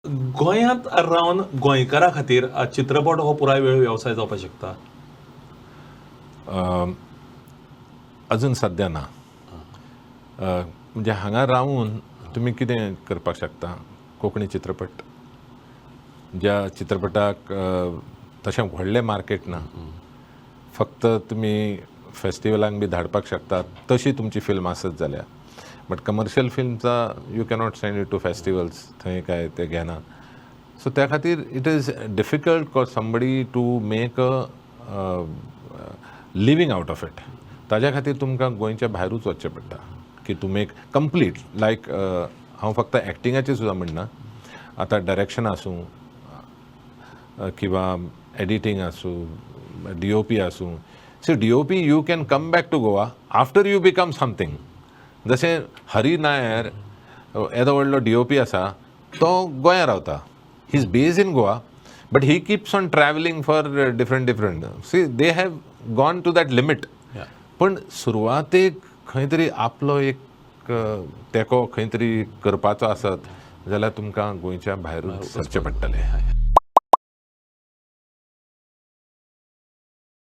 गोंयांत रावन गोंयकारा खातीर चित्रपट हो पुराय वेळ वेवसाय जावपाक शकता? अजून सद्या ना. म्हणजे हांगा रावून तुमी कितें करपाक शकता? कोंकणी चित्रपट, ज्या चित्रपटाक तशें व्हडलें मार्केट ना, फक्त तुमी फेस्टिवलांक बी धाडपाक शकतात तशी तुमची फिल्म आसत जाल्यार. बट कमर्शियल फिल्मचा you cannot send it to festivals, थंय काय ते घेना. सो त्या खातीर it is difficult for somebody to make a living out of it. ताज्या खातीर तुमकां गोंयच्या भायरूच वचचें पडटा की टू मेक कंप्लीट. लायक हांव फक्त एक्टिंगाचें सुद्दां म्हणना, आतां डायरेक्शन आसूं किंवा एडिटींग आसूं, डीओपी आसूं. So DOP, you can come back to Goa after you become something. जशें हरी नायर येदो व्हडलो डीओपी आसा, तो गोंया रावता. He is based in Goa, but he keeps on travelling for different different. See, they have gone to that limit. पण सुरवातेक खंय तरी आपलो एक तेंको खंय तरी करपाचो आसत जाल्यार तुमकां गोंयच्या भायरूच सरचें पडटलें.